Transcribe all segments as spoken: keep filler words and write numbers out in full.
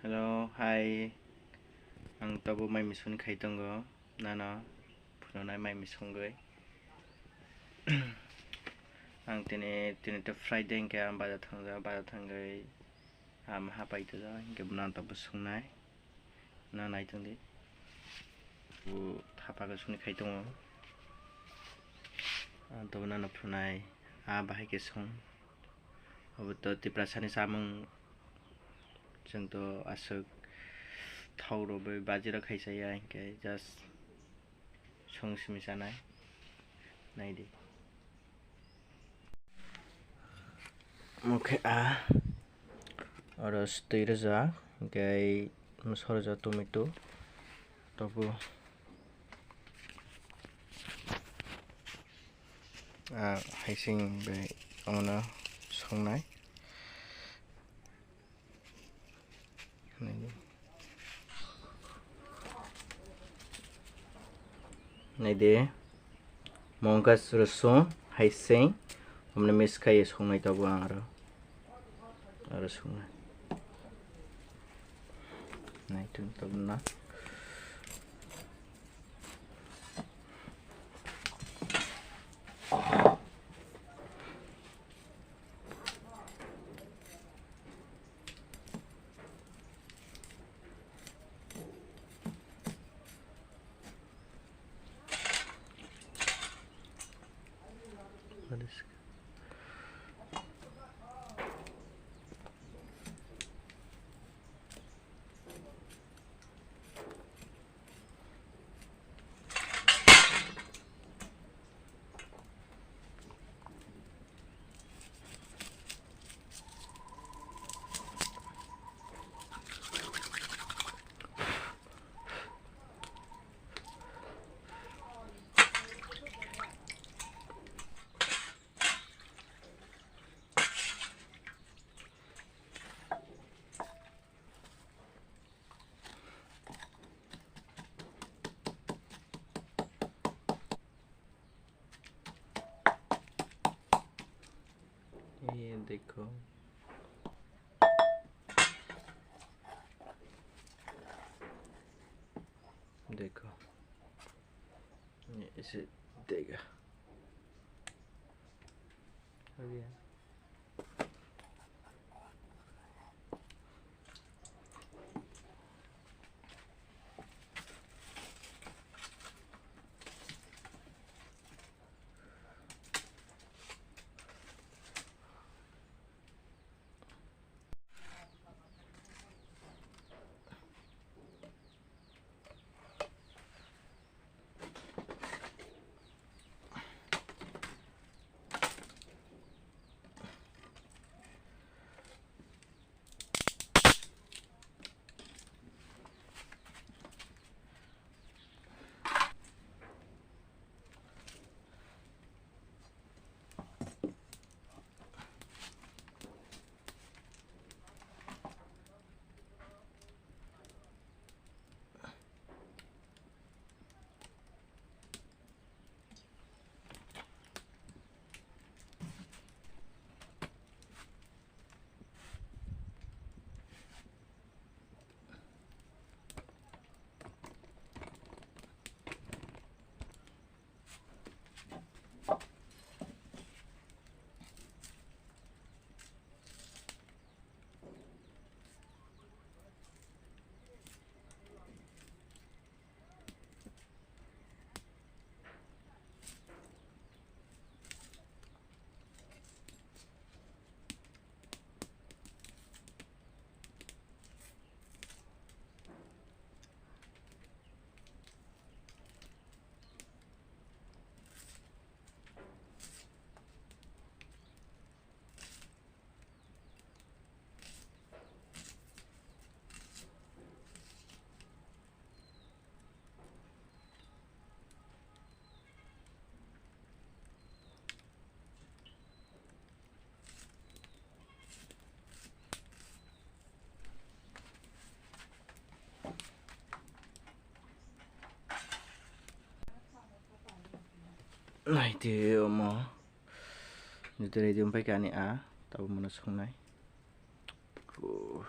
Hello, hi. Ang tobo mai misuni khai tongo. Nano phunuknai mai misungwi. Ang tini, tini to Friday hinkhe ang bazar thangjak, bazar thangwi ang hapai tongja hinkhe bono ang tobo sungnai. Na nai tongdi. Bu thapa khe sungni khai tongo. Ang tobo nano phunuknai. Ah, bahai khe sung. Obo to Tiprasani chamung. Chwng to aswk thok rwui baji rok khai chaya hinkhe just sung simi chanai. Naidi. Omo khe a oro twi rwjak, hinkhe mosok rwjak tomato, tobo a haising bai omono songnai. Naidi. Naidi. Mungkas rosong, haising, omni mix khai songnai tobo ang aro. Aro songnai. Naitung tobo na. ये देखो, देखो, ये इसे देगा। हो गया। Naidi omo. Nitwrwi di wngpai kha ani a, tabuk mano songnai. Hu.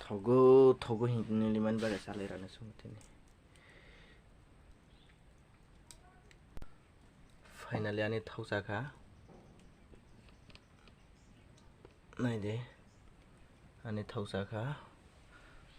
Thogo, thogo hinwi limani bagwi salai rani song tini. Finally, ani thok chakha. Nai de, ani thok chakha.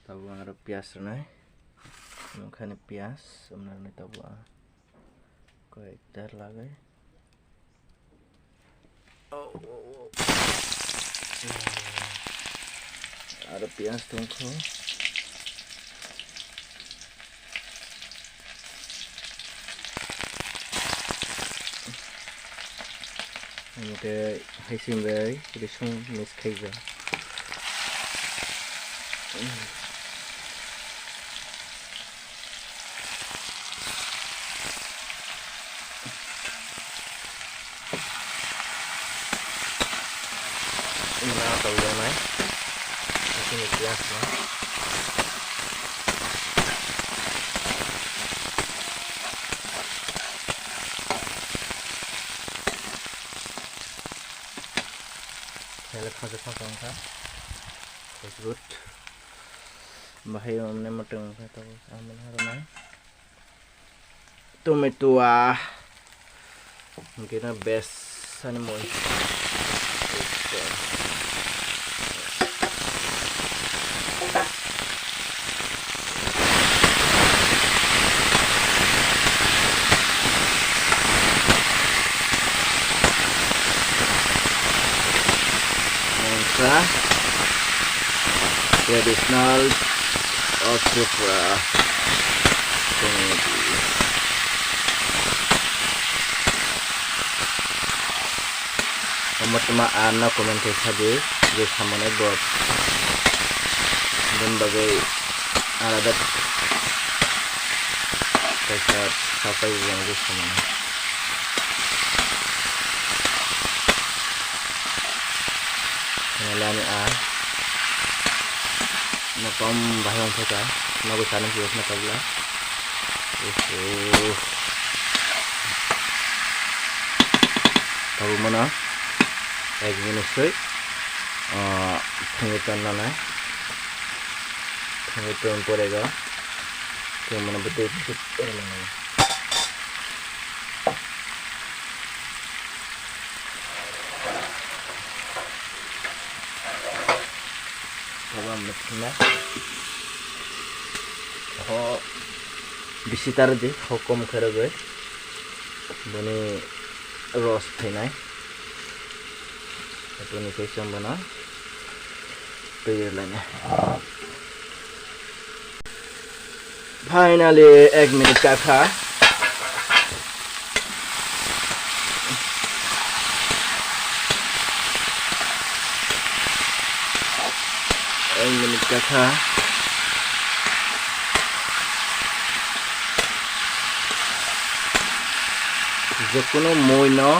Tabuk ang aro piyaj rwnai. Nokha ni piyaj, amna rwnai tabuk ang. Koi ekta lagai. Oh, oh, oh. Aro piyaj tongkho. Hingke haising bai risong mix khaijak. Ina tawjaknai. Haising ni piyaj no. Khaile khajak khajak wngkha. It's good. Bahai omne mwtwng wngkha tabuk. Ang mani harwnai. Tomato a. Hingke no best ani mui. Mungsa traditional of Tripura community. Omo tuma ano comment khe sadi je samani bo bini bagwi alada kaisa sapai yang je samani. Nalani a. Motom bahai wngkha ka, nogo sani siyok na kabla. Uff. Tabuk mano ek minute soi, ah, phungo ton nanai. Phungo ton pore go, phungo mano bwtwi phit. Abo ang mithina. Ho bisi tar di, ho kom khe rwgwi. Boni ros phainai. Boni khe chwng bono twi rwlainai. Finally, ek minute kakha. Ek minute kakha. Jokono mui no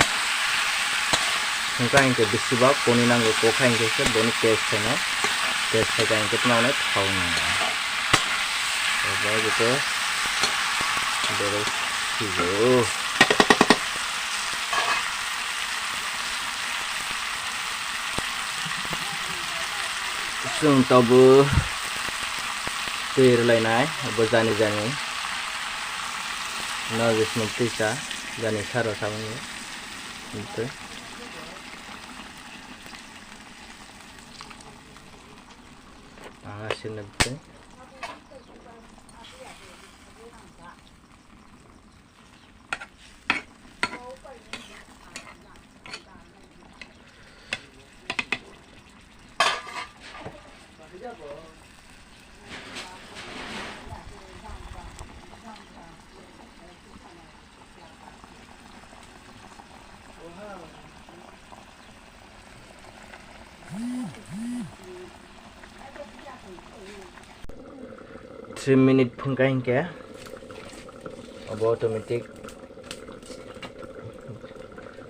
hingka hingke bisi ba koni nango, kokha hingke se boni taste khaino, taste khaika hingke tongna thao nango. Abo jete berek sigo. Chwng tabuk twi rwlainai, abo jani jani. No jesmuk twi cha, jani saro samani. Twi. Ang aswk nai twi. Three minute phungkha hinkhe obo automatic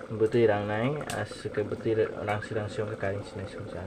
bwtwi rangnai, aswk khe bwtwi rangsi rangsi wngkha, karing sinai songcha.